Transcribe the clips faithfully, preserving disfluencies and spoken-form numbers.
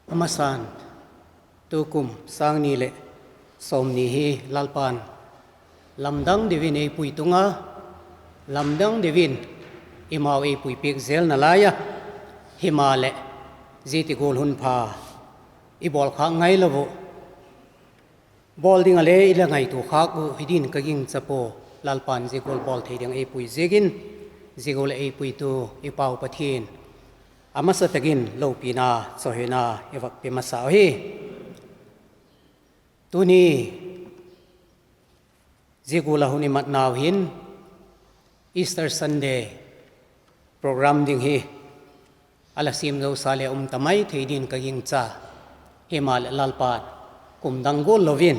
A masan, tukum sâng ni leh sawmni hi Lalpa'n lamdang deu in ei pui tung a, lamdang deu in eimau ei pui piak zel nalai a, himaleh zia ti gual hun pha i bawl khâk ngailo uh, bawl ding ah le i la ngaitua khâk uh hi din ka gingcha pua. Lalpa'n zia gual bawl thei ding ei pui ziakin, zia gual ei puitu i Pau Pathian a masa tak in lopina, chawihoi i vak pe masa uhi. Tuni zia gual ah hun i matnau hin Easter Sunday program ding hi a la siam zosa le um ta mai thei din ka gingcha. Himaleh Lalpa'n kum dang gual lo in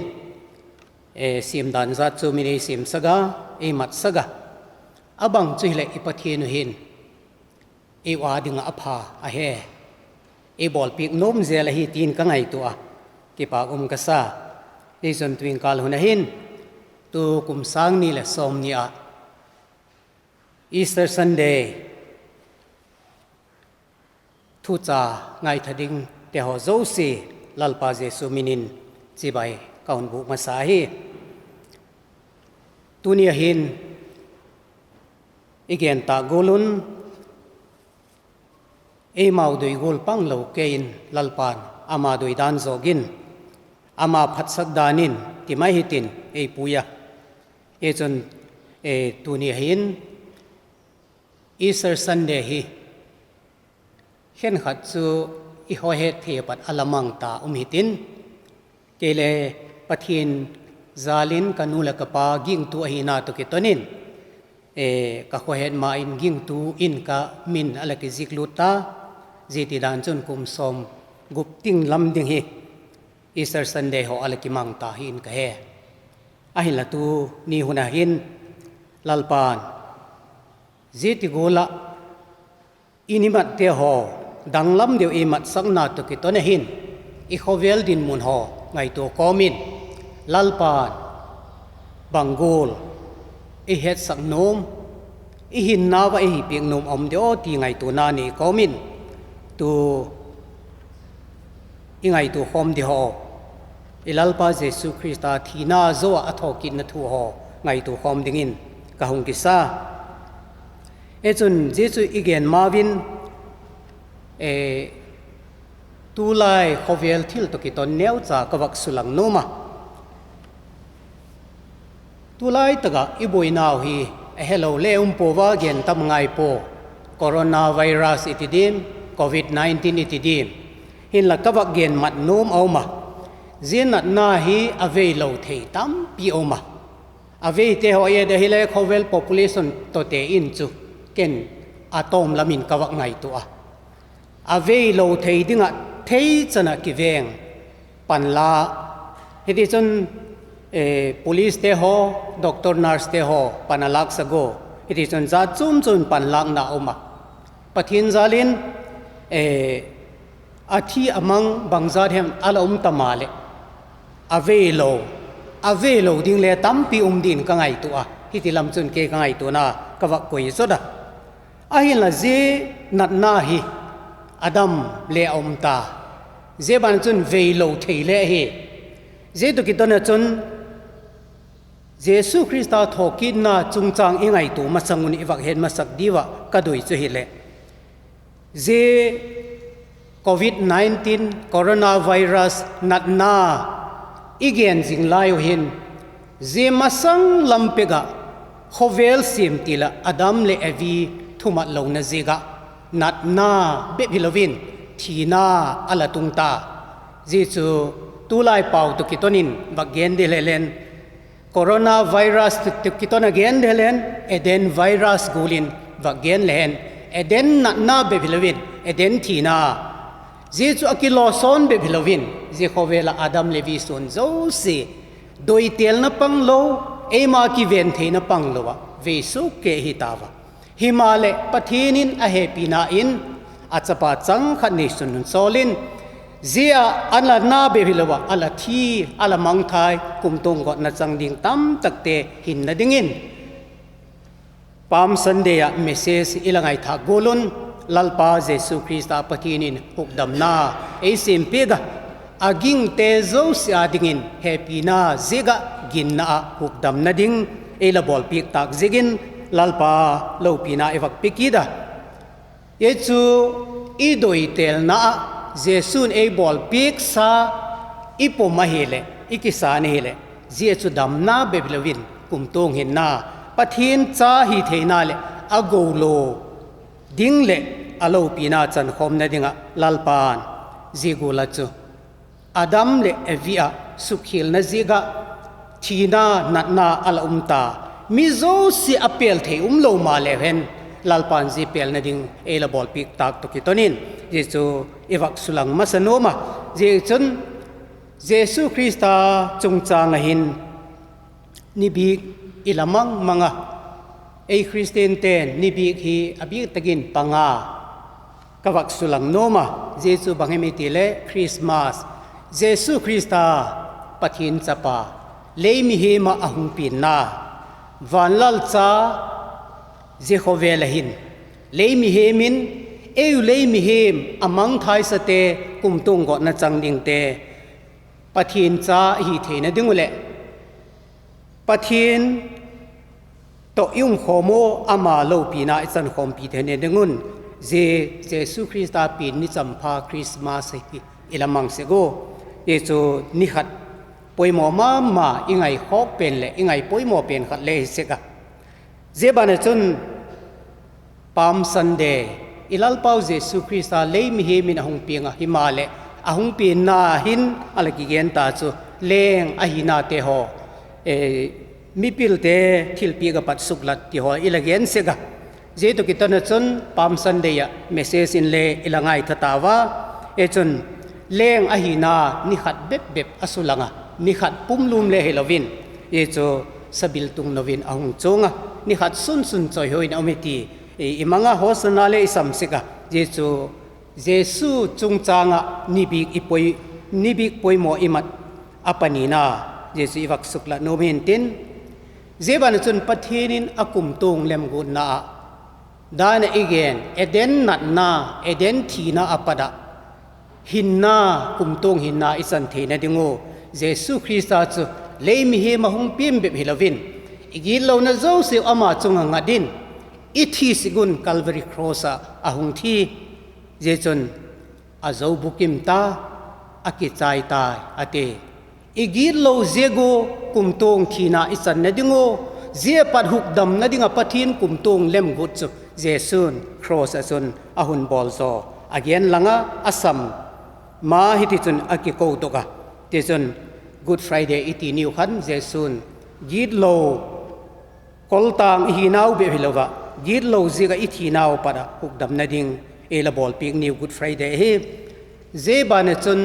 siam dan zat chu min ei siamsak a, ei matsak a, a bang chu hileh i Pathian uh hin ei ua ding ah a pha a he, ei bawlpiak nuam zel ahi tin ka ngaitua a, kipâk um ka sa. Tichun tu'hin kâl hun a hin, tukum sâng ni leh sawmni ah Easter Sunday thucha ngaitha dingte haw zosia Lalpa Jesu min in chibai ka hun bûk masa hi. Tuni a hin i gen tâk gual un, eimau doi gual panglo kei in Lalpa'n ama doi dan zawk in, ama phatsak dan in ti mai hitin ei pui a. Hichun, tuni a hin Easter Sunday hi khenkhat chu i khawhet thei a pat a la mang ta um hitin, kei le Pathian jâl in ka nu leh ka pa gingtu ahina tawh kiton in, ka khawhet ma in gingtu in ka min a la kiziklût ta. Zia ti dan chun kum sawmgup ting lam ding hi Easter Sunday haw a la kimang ta hi in ka he. Ahinla tuni hun a hin Lalpa'n zia ti gual ah i ni matte haw danglam deu i matsakna tawh kiton a hin, i khawvel dinmun haw ngaitua kawm in, Lalpa'n bang gual ei hetsak nuam, i hinnau ah ei hi piak nuam a um diam ti ngaituana nei kawm in, tu i ngaitua khawm di haw, i Lalpa Jesu Khrista thina zo ah a thawkitna thu haw ngaitua khawm dingin ka hung kisa. Hichun zia chu i gen ma in, tulai khawvel thil tawh kiton neucha ka vak sulang nuam a. Tulai tak ah i buainau hi a helo le um pua a, gen tam ngai pua. Coronavirus i ti diam, covid nineteen i ti diam. Hinla ka vak gen mat nuam a um a. Zia natna hi a veilo thei tampi a um a. A veite haw et ahile khawvel population tawhte in chu ken a tawm lam in ka vak ngaitua a. A veilo thei ding ah thei chan ah kiveng panla, hitichun policete haw, doctor nursete haw pan a lâksak ua, hitichun jat chuam chuam in panlâkna a um a. Pathian jâl in a thi a mang bangzat hem a la um ta maleh, a veilo, a veilo ding le tampi um din ka ngaitua a, hiti lam chun kei ka ngaituana ka vak koi zot a. Ahinla zia natna hi a dam le a um ta, zia ban chun veilo thei le ahi. Zia tawh kiton a chun Jesu Khrista thawkitna chungchâng i ngaitua masang un i vak het masak diu ah ka doi chu hileh, zia covid nineteen coronavirus natna i gen zing lai uh hin, zia masang lam pek ah khawvel siam til ah Adam leh Evi thumat lona ziak ah natna bep hilo in thina a la tung ta. Zia chu tulai pau tawh kiton in vak gen di lelen, coronavirus tawh kiton a gen di lelen, Eden virus gual in vak gen le hen, Eden natna bep hilo in Eden thina, zia chu a kilawsawn bep hilo in zia khawvel ah Adam leh Evi suan zosia doitêlna panglo, eima kiven theina panglo ah vei suk ke hi tau a. Himaleh Pathian in a hepina in a chapa chang khat neisun hun sawl in, zia a natna bep hilo ah a la thi, a la mangthai, kumtuang gawtna chang ding tamtakte hinna dingin Palm Sunday ah message i la ngaithâk gual un, Lalpa Jesu Khrista Pathian in hukdamna ei siampiak a, a gingte zosia dingin hepina ziak ah ginna ah hukdamna ding ei la bawlpiak tâk ziakin Lalpa lopina i vak pe kit a. Hi chu i doitelna ah Jesu'n ei bawlpiaksa i pom ahileh, i kisân ahileh, zia chu damna bep hilo in kumtuang hinna, Pathian cha hi theina leh a golo ding leh a lopina chankhawmna ding ah Lalpa'n zia gual ah chu Adam leh Evi ah sukkhialna ziak ah thina natna a la um ta, mi zosia a pêl thei um lo maleu hen, Lalpa'n zia pêlna ding ei la bawlpiak tâk tawh kiton in zia chu i vak sulang masa nuam a. Zia chun Jesu Khrista chungchâng ah hin ni bik i la mang mang a, ei Khristiante'n ni bik hi a bik tak in panga ka vak sulang nuam a. Zia chu bang hem i ti leh Christmas, Jesu Khrista, Pathian chapa, lei mihing ah a hung pianna, van lalcha, zia khawvel ah hin lei mihing in, ei u lei mihing a mangthaisate, kumtuang gawtna chang dingte, Pathian cha i hi theina ding uh leh Pathian tawh i umkhawm u, ama lopina i chankhawmpi theina ding un, zia Jesu Khrista pian ni champha Christmas hi i la mang sek u. Hi chu ni khat poimaw ma ma, i ngaikhawk pen leh i ngai poimaw pen khat le hi sek a. Zia ban ah chun Palm Sunday, i Lalpau Jesu Khrista lei mihing in a hung piang a, himaleh a hung pianna hin a la kigen ta chu leng ahinate haw, mipilte thilpiak ah pat suklat ti haw i la gen sek a. Zia tawh kiton ah chun Palm Sunday ah message inle i la ngaitha tau a. Hi chun leng ahina ni khat bep bep a sulang a, ni khat pumlum le hilo in, hi chu sabil tunglo in a hung chuang a, ni khat sun sun chawihoi in a um hi ti i mang a, Hosanna le i sam sek a. Zia chu Jesu chungchâng ah ni bik i poi, ni bik poimaw i mat a panina, zia chu i vak suklat nuam hi'ntin, zia ban ah chun Pathian in a kumtuang lemguatna ah, dan ah i gen Eden natna, Eden thina a pat ah hinna, kumtuang hinna i chan theina ding u, Jesu Khrista chu lei mihing ah hung piang bep hilo in, i gitlona zosiau ama chung ah ngat in, i thi sek un Calvary Cross ah a hung thi. Zia chun a zo bukim ta, a kichai tai a ti. I gitlo ziak ua kumtuang thina i channa ding u, zia pat hukdamna ding ah Pathian kumtuang lemguat chu Jesu'n cross ah chun a hun bawl zaw a gen lang a, a sam ma hitichun a kikodok a. Tichun Good Friday i ti niu khan Jesu'n gitlo koltâng i hinau bep hilo ah, gitlo ziak ah i thinau pat ah hukdamna ding ei la bawlpiak niu Good Friday ahi. Zia ban ah chun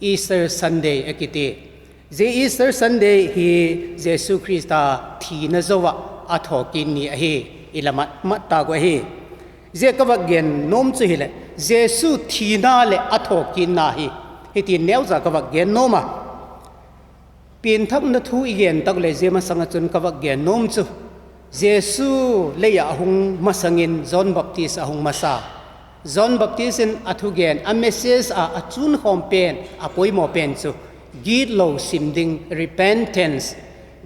Easter Sunday a kiti. Zia Easter Sunday hi Jesu Khrista thina zo ah a thawkit ni ahi, i la mat mat tau ahi. Zia ka vak gen nuam chu hileh Jesu thina leh a thawkitna hi, hiti neucha ka vak gen nuam a. Pianthakna thu i gen tak leh zia masang ah chun ka vak gen nuam chu, Jesu lei ah a hung masang in John Baptist a hung masa. John Baptist in a thugen, a message ah a chunkhawm pen, a poimaw pen chu gitlo sim ding, repentance,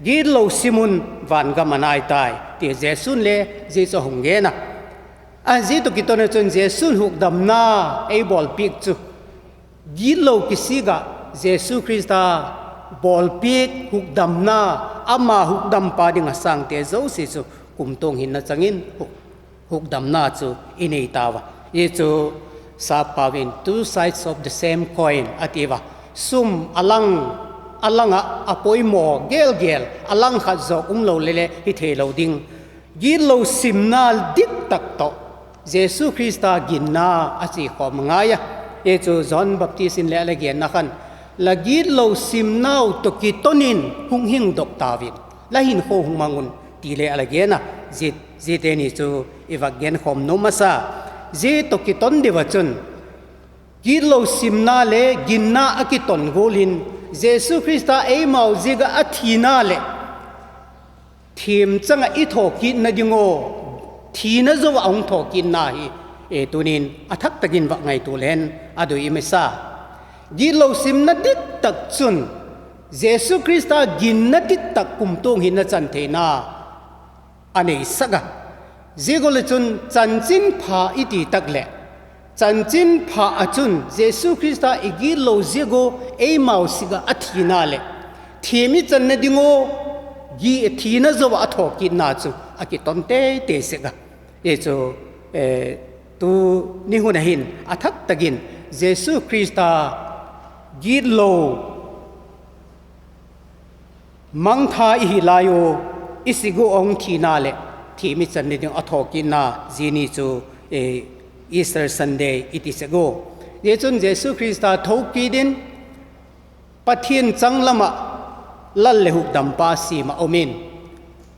gitlo sim un, vangam a nai tai, ti Jesu'n le zia chu a hung gen a. A zia tawh kiton ah chun Jesu'n hukdamna ei bawlpiak chu gitlo kisik ah Jesu Khrista bawlpiak hukdamna, ama hukdampa ding ah sângte zosia chu kumtuang hinna chang in hukdamna chu i nei tau a. Hi chu sappau in two sides of the same coin a ti ua. Sum a lang, a lang ah a poimaw gel gel, a lang khat zawk um lo le le hi theilo ding. Gitlo simna dik tak tawh Jesu Khrista ginna a chia khawm ngai a. Hi chu John Baptist in le a la genna khan, la gitlo simnau tawh kiton in hung hingdok tau in, la hinkhua hung mang un, ti le a la gen a. Zia, ziate ni chu i vak genkhawm nuam masa. Zia tawh kiton diu ah chun gitlo simna le ginna a kiton gual in, Jesu Khrista eimau ziak ah a thina leh thiamchang ah i thawkitna ding ua, thina zo ah a hung thawkitna hi Tunin a thak tak in vak ngaitua leng a doi i masa. Gitlo simna dik tak chun Jesu Khrista ginna dik tak kumtuang hinna chan theina a neisak a. Zia gual ah chun chanchinpha i ti tak leh, chanchinpha ah chun Jesu Khrista i gitlo ziak ua eimau sik ah a thina leh thiam i channa ding ua thina zo ah a thawkitna chu a kiton tei tei sek a. Hi chu tuni hun ah hin a thak tak in Jesu Khrista gitlo mangtha i hi lai ua i sik ua a hung thina leh thiam i channa ding a thawkitna, zia ni chu Easter Sunday i ti sek ua. Zia chun Jesu Khrista thokit in Pathian changlam ah Lal leh hukdampa siam ah um in,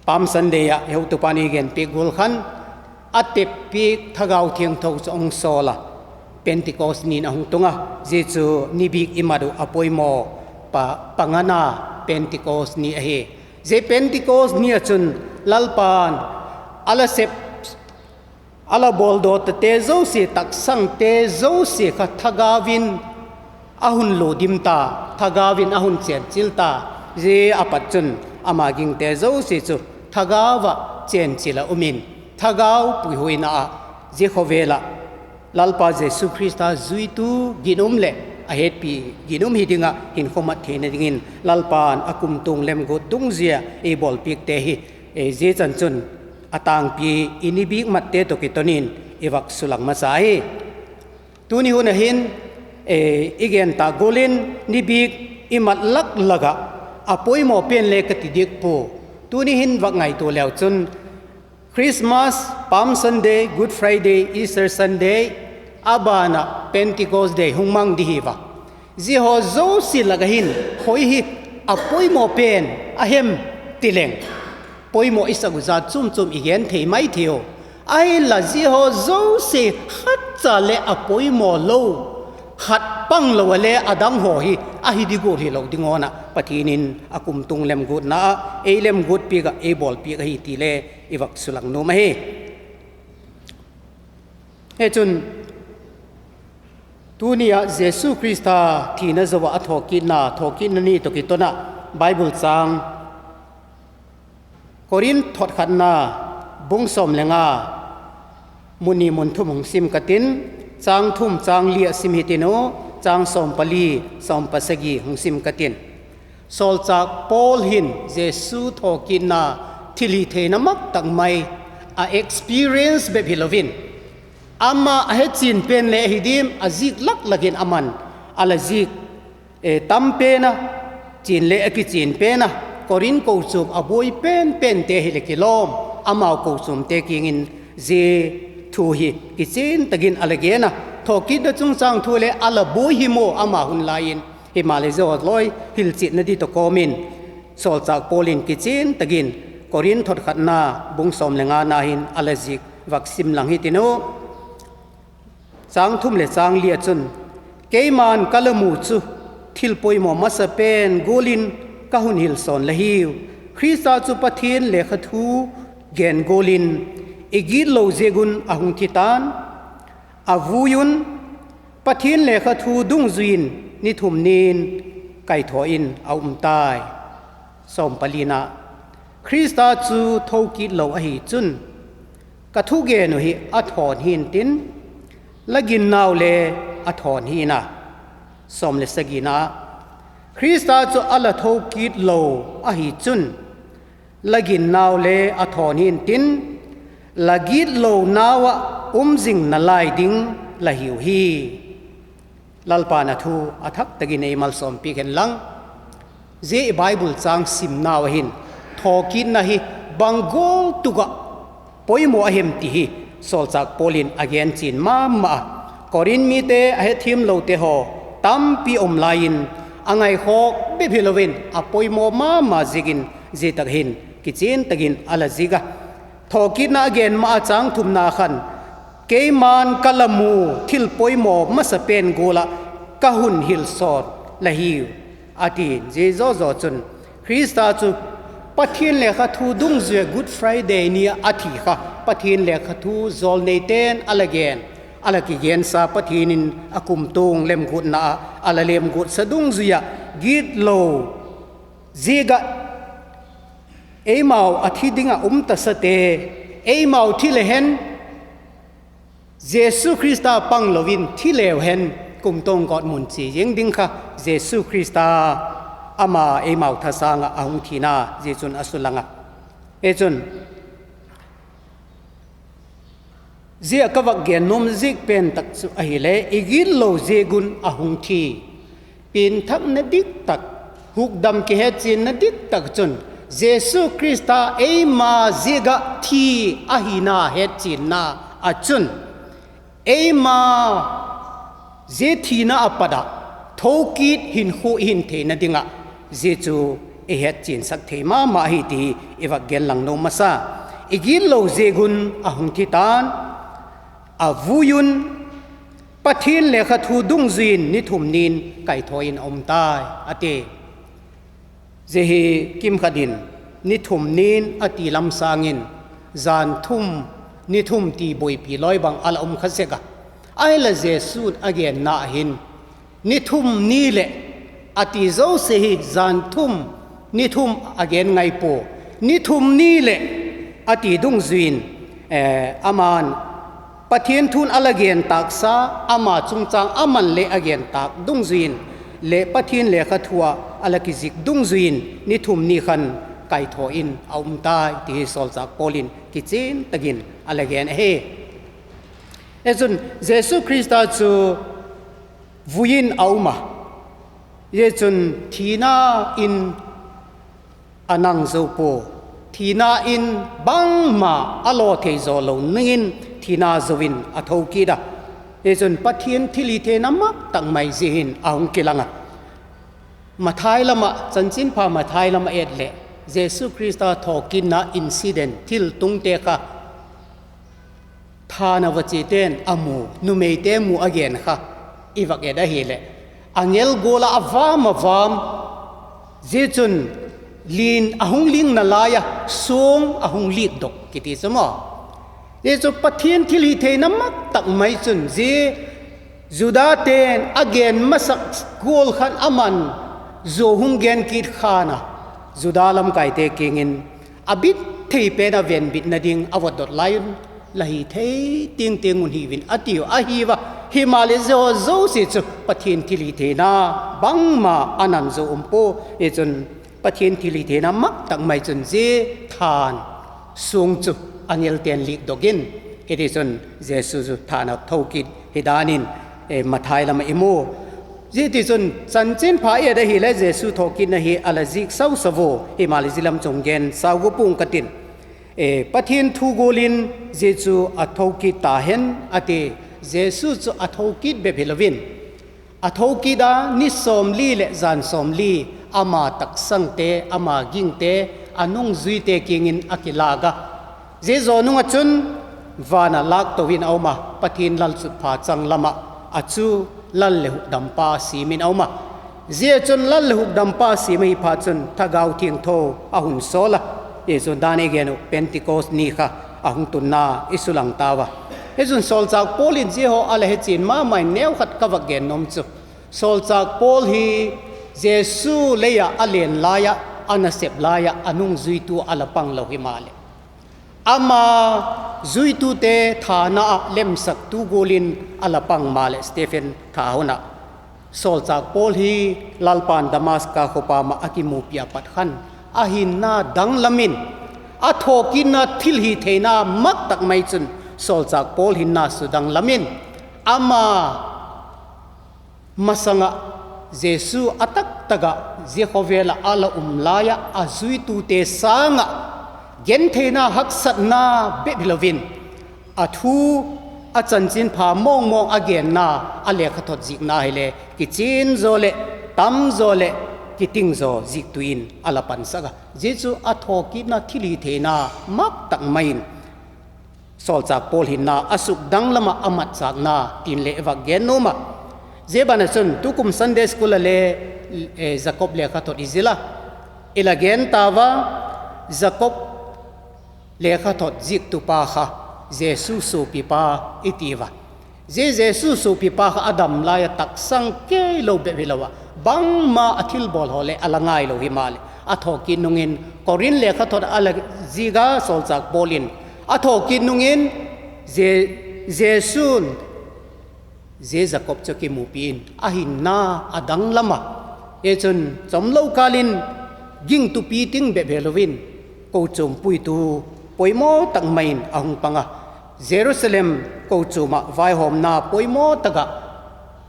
Palm Sunday ah heutupa'n ei genpiak gual khan, a teppiak Thagau Thiangtho chu a hung sawl a, Pentecost ni'n a hung tung a. Zia chu ni bik i mat uh a poimaw pa pangana Pentecost ni ahi. Zia Pentecost ni ah chun Lalpa'n a la sep, a la bawldawkte zosia, taksangte zosia kha Thagau in a hun ludim ta, Thagau in a hun chênchil ta. Zia a pat chun ama gingte zosia chu Thagau ah chênchil ah um in, Thagau puihuaina ah zia khawvel ah Lalpa Jesu Khrista zuitu ginum leh a hetpi ginum hi ding ah hinkhua mat theina dingin Lalpa'n a kumtuang lemguat dungzui a ei bawlpiakte hi, zia chan chun a tângpi i ni bik matte tawh kiton in i vak sulang masa hi. Tuni hun ah hin i gen tak gual in ni bik i mat lak lak ah a poimaw pen le ka ti diak pua. Tuni hin vak ngaitua leu chun Christmas, Palm Sunday, Good Friday, Easter Sunday, a ban ah Pentecost Day hung mang di hi va. Zia haw zosia lak ah hin khoi hi a poimaw pen a hem ti leng, poimaw i sak uh zat chuam chuam i gen thei mai thei u. Ahinla zia haw zosia khat cha leh a poimaw lo, khat pang lo a le a dang haw hi ahi di gual hilo ding awn ah Pathian in a kumtuang lemguatna ah ei lemguat piak ah ei bawlpiak ahi ti le i vak sulang nuam ahi. Hi chun tuni ah Jesu Khrista thina zo ah a thawkitna, thawkitna ni tawh kiton ah Bible châng Korinth thot khatna bung sawm le nga, mun ni mun thum hung sim ka tin, châng thum châng li ah sim hitin u, châng sawm pali, sawm pasagi hung sim ka tin. Sawlchâk Paul hin Jesu thawkitna thilhitheina mak tak mai a experience bep hilo in, ama a hechian pen le ahi diam, a zik lak lak in ama'n a la zik tam pen a, chian le a kichian pen a, Korinth kochuam a buai pen pente hileh kilawm, amau kochuamte kiang in zia thu hi kichian tak in a la gen a. Thawkitna chungchâng thu le a la buai hi maw ama hun lai in, himaleh zia haw lawi hilchiatna di tawh kawm in, sawlchâk Paul in kichian tak in Korinth thot khatna bung sawm le ngana hin a la zik, vak sim lang hitin u. Châng thum leh châng li ah chun, keima'n ka la mu chu thil poimaw masa pen gual in ka hun hil sawn la hiu. Khrista chu Pathian lekha thu gen gual in i gitlo ziak un a hung thi ta'n, a vui un, Pathian lekha thu dungzui in ni thum ni'n kaithaw in a um tai. Sawm palina, Khrista chu thokit lo ahi chun, ka thugen uh hi a thawn hi'ntin, la ginnau le a thawn hi'n a. Sawm le sagina, Khrista chu a la thokit lo ahi chun, la ginnau le a thawn hi'ntin, la gitlonau ah um zing nalai ding la hiu hi. Lalpa'n a thu a thak tak in ei malsawmpiak hen lang. Zia i Bible châng simnau ah hin thawkitna hi bang gual tuk ah poimaw a hem ti hi sawlchâk Paul in a gen chian ma ma a. Korinth mite, a hethiamlote haw tampi um lai in, a ngaikhawk bep hilo in a poimaw ma ma ziakin zia tak hin kichian tak in a la zik a. Thawkitna a gen ma ah châng thumna khan, keima'n ka la mu thil poimaw masa pen gual ah ka hun hil sawn la hiu, a ti'n. Zia zaw zaw chun Khrista chu Pathian lekha thu dungzui ah Good Friday ni ah a thi kha Pathian lekha thu jawlneite'n a la gen a la kigensa Pathian in a kumtuang lemguatna ah a la lemguatsa dungzui ah, gitlo ziak ah eimau a thi ding ah um tasate, eimau thi le hen, Jesu Khrista panglo in thi leu hen, kumtuang gawtmun chia ziang ding kha Jesu Khrista ama eimau thasâng ah a hung thina zia chun a sulang a. Hichun, zia ka vak gen nuam ziak pen tak chu ahile, i gitlo ziak un a hung thi. Pianthakna dik tak, hukdam kihetchianna dik tak chun, Jesu Khrista eima ziak ah thi ahina hetchianna ah chun, eima zia thina ah pat ah thokit hinkhua i hin theina ding ah, zia chu i hetchiansak thei ma ma ahi ti i vak gen lang nuam masa. I gitlo ziak un a hung thi ta'n, a vui un, Pathian lekha thu dungzui in ni thum ni'n kaithaw in a um tai, a ti. Zia hi kimkhat in ni thum ni'n a ti lam sâng in, zan thum, ni thum ti buaipi lawi bang a la um kha sek a. Ahinla Jesu'n a genna hin, ni thum ni leh a ti zosia hi zan thum, ni thum a gen ngai pua. Ni thum ni leh a ti dungzui in, ama'n Pathian thu'n a la gen tâksa, ama chungchâng ama'n le a gen tâk dungzui in, le Pathian lekha thu ah a la kizik dungzui in ni thum ni khan kaithaw in a um tai ti hi sawlchâk Paul in kichian tak in a la gen ahi. Hichun Jesu Khrista chu vui in a um a, zia chun thina in a nang zo pua, thina in bangma a law thei zaw lo ning in thina zo in a tho kit a. Hichun Pathian thilhitheina mak tak mai zia hin a hung kilang a. Mathai lam ah, Chanchinpha Mathai lam ah et leh, Jesu Khrista thawkitna incident, thil tungte kha, thân a vachiate'n a mu, numeite mu a gen kha i vak et ahileh, angel gual ah a vam a vam, zia chun lin a hung lingna lai a, suang a hung likdok kiti chu maw. Zia chu Pathian thilhitheina mak tak mai chun zia Judate'n a gen masak gual khan ama'n zuau hung gen kit khan a, Juda lamkaite kiang in, a bit thei pen a venbitna ding a vot dot lai un, la hi thei tiang tiang un hiu in a tiu ahi a. Himaleh zia haw zosia chu Pathian thilhitheina bangma a nang zo um pua. Hichun Pathian thilhitheina mak tak mai chun zia thân, suang chu angelte'n likdok in, hitichun Jesu chu thân a tho kit hi dan in Mathai lam ah i mu. Zia tichun Chanchinpha et ahileh Jesu thawkitna hi a la zik sau sau u, himaleh zia lam chu hung gen sau gu pua'ng ka ti'n. Pathian thu gual in zia chu a tho kit ta hen a ti. Jesu chu a tho kit bep hilo in, a tho kit a, ni sawmli leh jan sawmli ama taksangte, ama gingte, a nungzuite kiang in a kilâk a. Zia zaw nung ah chun van ah lâk to in a um a, Pathian lalchutpha changlam ah, a chu Lal leh Hukdampa siam in a um a. Zia chun Lal leh Hukdampa siam ahi phat chun Thagau Thiangtho a hun sawl a. Zia chun dan i gen uh Pentecost ni kha a hung tunna i sulang tau a. Hichun sawlchâk Paul in zia haw a la hechian ma ma in, neukhat ka vak gen nuam chu, sawlchâk Paul hi Jesu lei ah a len lai ah, a nasep lai ah a nungzuitu a la pang lo himaleh, ama zuitute thana ah lemsaktu gual in a la pang maleh Stephen tha hun ah, sawlchâk Paul hi Lalpa'n Damaska khawpam ah a kimupi a pat khan, a hinna danglam in, a thawkitna thilhitheina mak tak mai chun sawlchâk Paul hinna sudanglam in, ama masang ah Jesu a taktak ah zia khawvel ah a la um lai ah a zuitute sâng ah gentheina haksatna bep hilo in, a thu, a chanchinpha mawngmawng a genna, a lekhathot zikna hile kichian zaw leh, tam zaw leh, kiting zaw ziktu in a la pansak a. Zia chu a thawkitna thilhitheina mak tak mai in sawlchâk Paul hinna a sukdanglam ah a matchâkna ti'n le vak gen nuam ah. Zia ban ah chun tukum Sunday School ah le Jakob lekhathot i zil a, i la gen tau a, Jakob lekhathot ziktupa kha Jesu suapipa i tiu a. Zia Jesu suapipa kha a dam lai a taksang keilo bep hilo ah, bangma a thilbawl haw leh a la ngailo himaleh, a thawkit nung in Korinth lekhathot a la zik a, sawlchâk Paul in a thawkit nung in Je-, Jesu'n zia Jakob chu a kimupi in a hinna a danglam a. Hichun chawmlo kâl in gingtupi ting bep hilo in, kochuam puitu poimaw tak mai in a hung pang a, Jerusalem kochuam ah vaihawmna poimaw tak ah,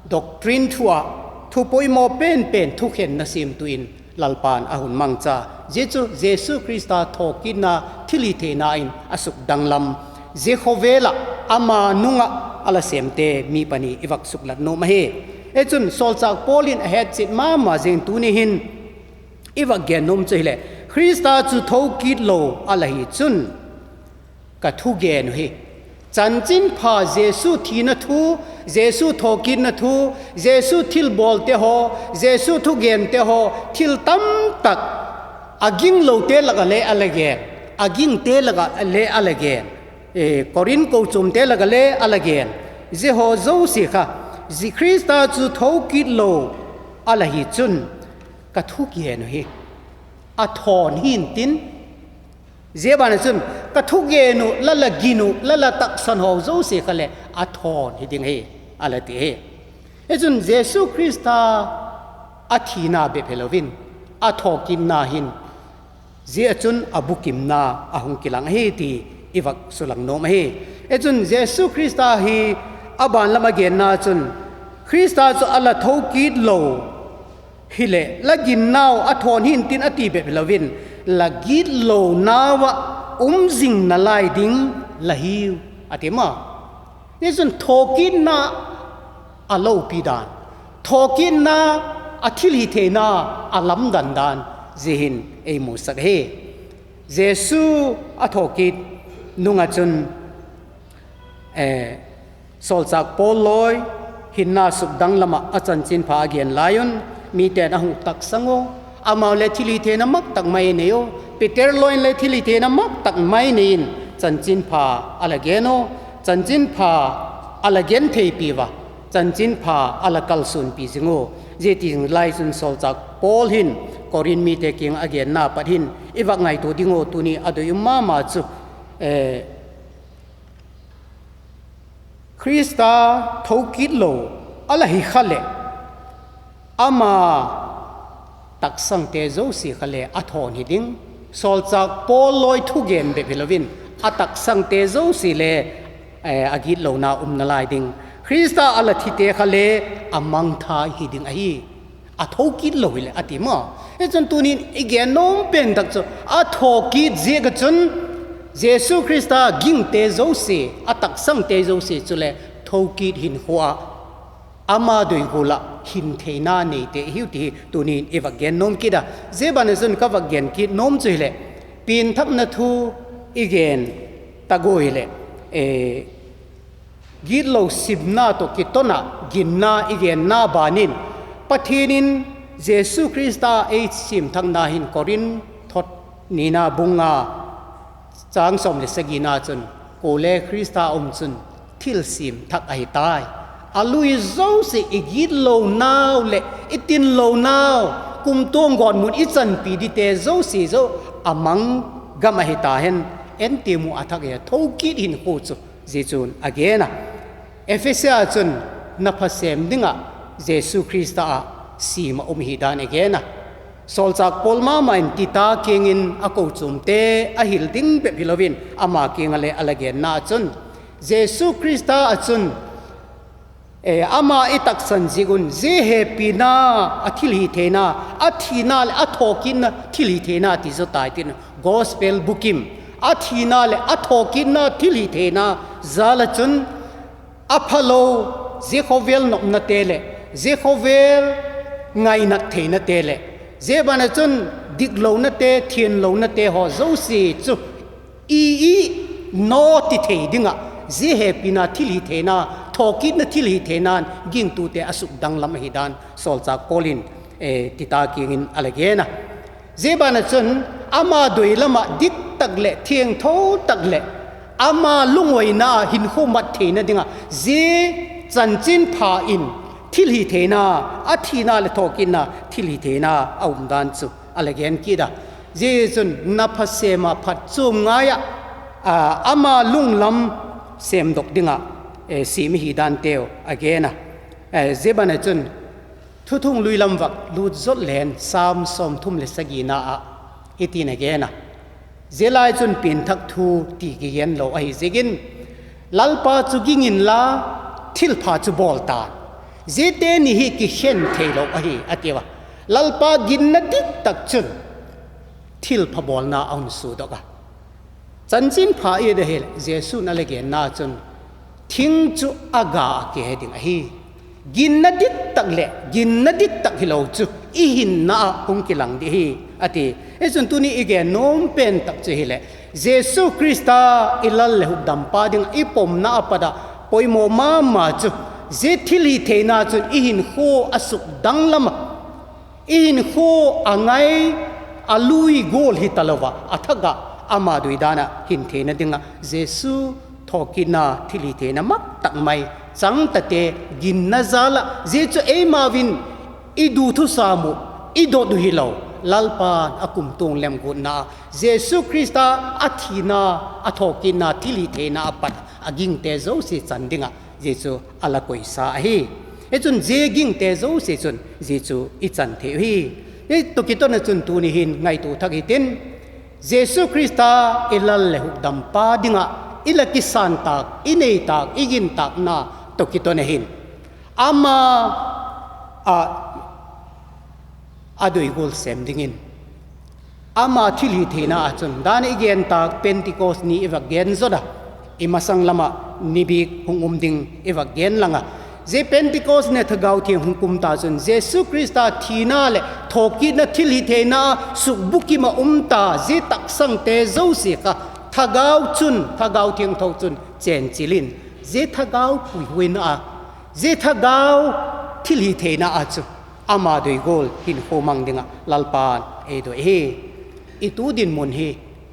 doctrine thu ah, thu poimaw pen pen thukhenna siamtu in Lalpa'n a hun mangcha. Zia chu Jesu Khrista thawkitna thilhitheina in a sukdanglam, zia khawvel ah ama nung ah a la sêmte mi pani i vak suklat nuam ahi. Hichun sawlchâk Paul in a hetchian ma ma zing tuni hin i vak gen nuam chu hileh, Khrista chu thokit lo a la hi chun, ka thugen uh hi, chanchinpha Jesu thina thu, Jesu thawkitna thu, Jesu thilbawlte haw, Jesu thugente haw, thil tamtak a ginglote lak ah le a la gen, a gingte lak ah le a la gen, Korinth kochuamte lak ah le a la gen, zia haw zosia kha, zia Khrista chu thokit lo a la hi chun, ka thugen uh hi a thawn hi'ntin, zia ban ah chun, ka thugen uh, la la gin uh, la la taksan haw zosia kha leh a thawn hi ding hi, a la ti hi. Hichun Jesu Khrista a thina bep hilo in, a thawkitna hin, zia ah chun a bukimna a hung kilang ahi ti i vak sulang nuam ahi. Hichun Jesu Khrista hi a ban lam a genna chun, Khrista chu a la thokit lo hileh, la ginnau a thawn hi'ntin a ti bep hilo in, la gitlonau ah um zing nalai ding la hiu, a ti maw. Hichun thawkitna a lopi dan, thawkitna a thilhitheina a lamdang dan, zia hin ei musak hi. Jesu a thawkit nung ah chun, sawlchâk Paul lawi hinna sukdanglam ah a chanchinpha a gen lai un, mite'n a hung taksang u, amau le thilhitheina mak tak mai nei u, Peter lawi in le thilhitheina mak tak mai nei in chanchinpha a la gen u, chanchinpha a la gentheipi ua, chanchinpha a la kalsuanpi zing u. Zia ti zing lai chun sawlchâk Paul hin Korinth mite kiang a genna pat hin i vak ngaitua ding uh tuni a doi um ma ma chu, Khrista thokit lo a la hi kha leh, ama taksangte zosia kha le a thawn hi ding. Sawlchâk Paul lawi thugen bep hilo in, a taksangte zosia le a gitlona um nalai ding. Khrista a la thite kha le a mangthai hi ding ahi, a thokit lo hileh, a ti maw. Hichun tunin i gen nuam pen tak chu, a thawkit ziak ah chun Jesu Khrista gingte zosia, a taksangte zosia chuleh thokit hinkhua ah, ama doi gual ah hin theina neite i hiu ti hi tunin i vak gen nuam kit a. Zia ban ah chun ka vak gen kit nuam chu hileh, pianthakna thu i gen tak ua hileh, gitlo simna tawh kiton ah ginna i genna ban in, Pathian in Jesu Khrista ei siam thakna hin Korinth thot nina bung nga châng sawm leh sagina chun, kuale Khrista um chun thilsiam thak ahi tai. A lui zosia i gitlonau leh i tinlonau, kumtuang gawtmun i chanpi dingte zosia zo a mang gam ahi ta hen, en tiam uh a thak hi a thokit hinkhua chu zia chun a gen a. Ephesa chun na pha sêm ding ah Jesu Khrista ah siam ah um hi dan a gen a. Sawlchâk Paul ma ma in Tita kiang in a kochuamte a hil ding bep hilo in ama kiang ah le a la genna ah chun, Jesu Khrista ah chun ama i taksan ziak un zia hepina, a thilhitheina, a thina leh a thawkitna thilhitheina ti zaw tai tin, gospel bukim, a thina leh a thawkitna thilhitheina jal ah chun a phalo, zia khawvel nopnate leh zia khawvel ngainat theinate leh zia ban ah chun diklonate, thianlonate haw zosia chu i, i naw ti thei ding ah, zia hepina thilhitheina, thawkitna thilhitheina'n gingtute a sukdanglam ahi dan sawlchâk Paul in Tita kiang in a la gen a. Zia ban ah chun ama doi lam ah dik tak leh thiangtho tak leh ama lungawina hinkhua mat theina ding ah, zia chanchinpha in thilhitheina, a thina leh thawkitna thilhitheina a um dan chu a la gen kit a. Zia chun na pha sêm ah phat chuam ngai ah, ama lunglam sêmdok ding ah siam i hi danteu a gen a. Zia ban ah chun Thuthung lui lam vak lût zot leng, Sam sawmthum leh sagina ah hitin a gen a: Zia lai chun pianthak thu ti kigen lo ahi ziakin, Lalpa chu ging inla, thilpha chu bawl ta, ziate ni hi kikhen theilo ahi, a tiu a. Lalpa ginna dik tak chun thilpha bawlna a hun sudok a. Chanchinpha i et ahileh, Jesu'n a la genna chun thing chu a ga a ke ding ahi. Ginna dik tak leh ginna dik tak hilo chu i hinna ah hung kilang ding hi, a ti. Hichun tuni i gen nuam pen tak chu hileh, Jesu Khrista i Lal leh Hukdampa ding ah i pomna a pat ah poimaw ma ma chu, zia thilhitheina chun i hinkhua a sukdang lam ah, i hinkhua a ngai, a lui gual hi talo ah, a thak ah ama doi dan ah hin theina ding ah Jesu thawkitna thilhitheina mak tak mai chang tate, ginna jal ah, zia chu eimau in i du thusam uh, i dot uh hilo, Lalpa'n a kumtuang lemguatna ah Jesu Khrista a thina, a thawkitna thilhitheina a pat a gingte zosia chan ding ah zia chu a la koisa ahi. Hichun zia gingte zosia chun zia chu i chan thei uhi. Hi tawh kiton ah chun tuni hin ngaitua thak hitin, Jesu Khrista i Lal leh Hukdampa ding ah i la kisan tâk, i nei tâk, i gin tâkna tawh kiton ah hin, ama ah a doi gual sêm dingin, ama thilhitheina ah chun, dan i gen tâk Pentecost ni i vak gen zot a, i masang lam ah ni bik hung um ding i vak gen lang a. Zia Pentecost ni thagau thiang hung kum ta chun Jesu Khrista thina leh thawkitna thilhitheina ah sukbukim ah um ta zia taksangte zosia kha thagau chun, thagau thiangtho chun chenchil in, zia thagau puihuaina ah, zia thagau thilhitheina ah chu ama doi gual hinkhua mang ding ah Lalpa'n ei doi hi. I tu dinmun hi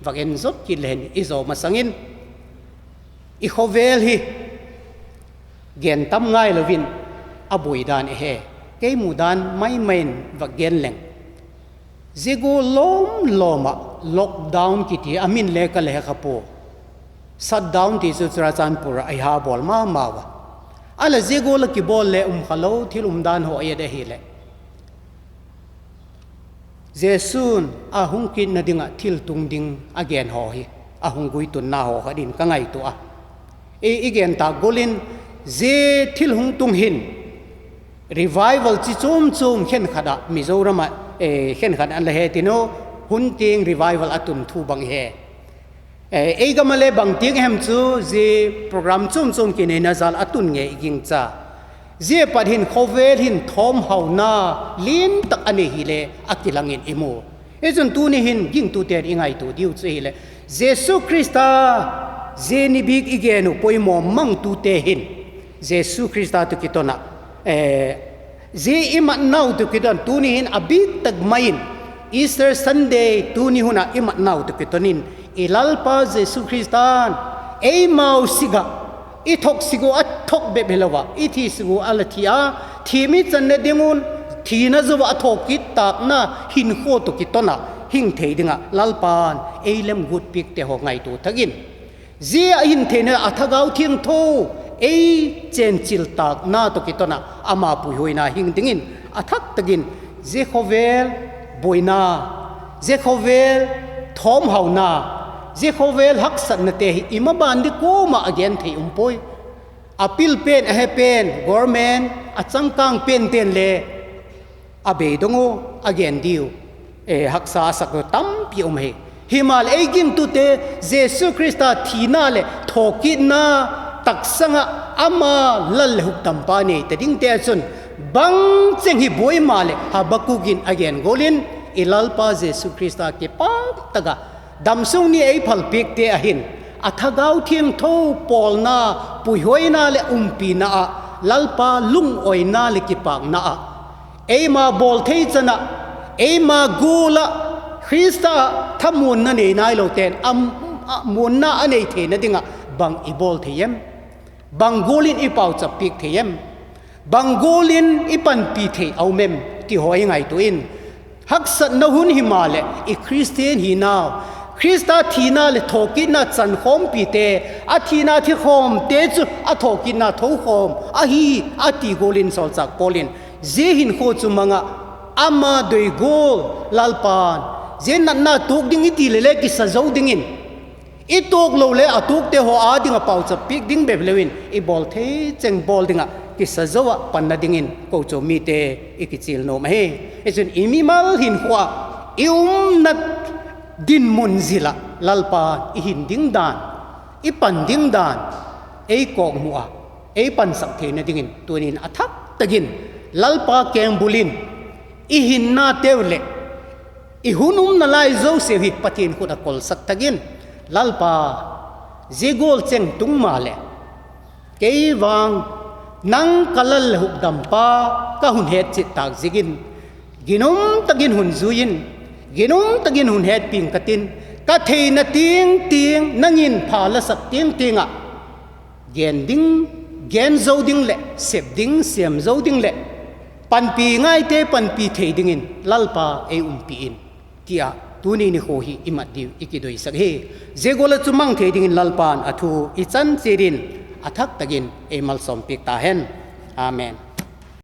vak en zot kit le hen i zaw masang in, i khawvel hi gen tam ngailo in a buai dan i he. Kei mu dan mai mai in vak gen leng, zia gual lawm lawm ah lockdown kiti a min le ka le he kha pua, shutdown ti chu Churachandpur ah i ha bawl ma mau a. A leh zia gual ah kibawl le um kha lo thil umdan haw i et ahileh, Jesu'n a hung kitna ding ah thil tung ding a gen haw hi, a hung guitunna haw kha ding ka ngaitua a. I, i gen tâk gual in, zia thil hung tung hin revival chi chuam chuam khenkhat ah, Mizoram ah khenkhat a la he tin u, hun tiang revival a tun thu bang i he. Ei gam ah le bangtiang hem chu zia program chuam chuam kineina jal a tun ngei i gingcha. Zia pat hin khawvel hin thawmhauna lian tak a nei hile a kilang in i mu. Hichun tuni hin gingtute'n i ngaitua diu chu hileh, Jesu Khrista zia ni bik i gen uh poimaw mangtute hin, Jesu Khrista tawh kiton ah, zia i matnau tawh kiton tuni hin a bik tak mai in, Easter Sunday tuni hun ah i matnau tawh kiton in, i Lalpa Jesu Khrista'n eimau sik ah, i thok sik uh a thok bep hilo ah, i thi sik uh a la thi a, thi mi channa ding un thina zo ah a thawkit tâkna hinkhua tawh kiton ah hing thei ding ah Lalpa'n ei lemguat piakte haw ngaitua thak in, zia a hin theina a thagau thiangtho ei chenchil tâkna tawh kiton ah ama puihuaina hing dingin a thak tak in, zia khawvel buaina, zia khawvel thawmhauna, zia khawvel haksatnate hi i maban di kuama a gen thei um puai. A pil pen, a he pen, government a changkâng pente'n le a beidong u, a gen diu, haksa a sak u tampi um hi. Himaleh ei gingtute Jesu Khrista thina leh thawkitna taksang ah ama Lal leh Hukdampa nei ta dingte chun, bangcheng hi buai maleh Habakuk in a gen gual in, i Lalpa Jesu Khrista kipâk tak ah damsung ni ei phalpiakte ah hin, a thagau thiangtho pawlna, puihuaina leh umpina ah, Lalpa lungawina leh kipâkna ah, eima bawl thei chan ah, eima gual ah, Khrista ah thamuanna nei nailote'n a, muanna a nei theina ding ah bang i bawl thei em? Bang gual in i pauchap piak thei em? Bang gual in i panpi thei a um em ti haw i ngaitua in, haksatna hun himaleh i Khristian hinau, Khrista thina leh thawkitna chankhawmpite, a thina thikhawmte chu a thawkitna thokhawm ahi, a ti gual in sawlchâk Paul in zia hinkhua chu mang ah, ama doi gual Lalpa'n zia natna tuak ding i ti leh le kisa zo dingin, i tuak lo le a tuakte haw â ding ah pauchap piak ding bep leu in i bawl thei cheng bawl ding ah kisa zo ah panna dingin kochuam mite i kichial nuam ahi. Hichun i mimal hinkhua ah, i umna dinmun zil ah Lalpa i hin ding dan, i pan ding dan ei kawkmu a, ei pansak theina dingin tuni'n a thak tak in Lalpa kengbul in i hinnateu leh i hun umna lai zosiau hi Pathian khut ah kawlsak tak in, Lalpa, zia gual cheng tung maleh kei vang nang ka Lal leh Hukdampa ka hun het chiat tâk ziakin, ginum tak in hun zui in, ginum tak in hun het piang ka tin, ka theina tiang tiang nang in pha la sak tiang tiang ah gen ding, gen zo ding leh sep ding, siam zo ding leh panpi ngaite panpi thei dingin Lalpa ei umpi in, ti a tuni nikhua hi i mat diu i kidoisak hi. Zia gual ah chu mang thei dingin Lalpa'n a thu i chan chiat in a thak tak in ei malsawm piak ta hen. Amen.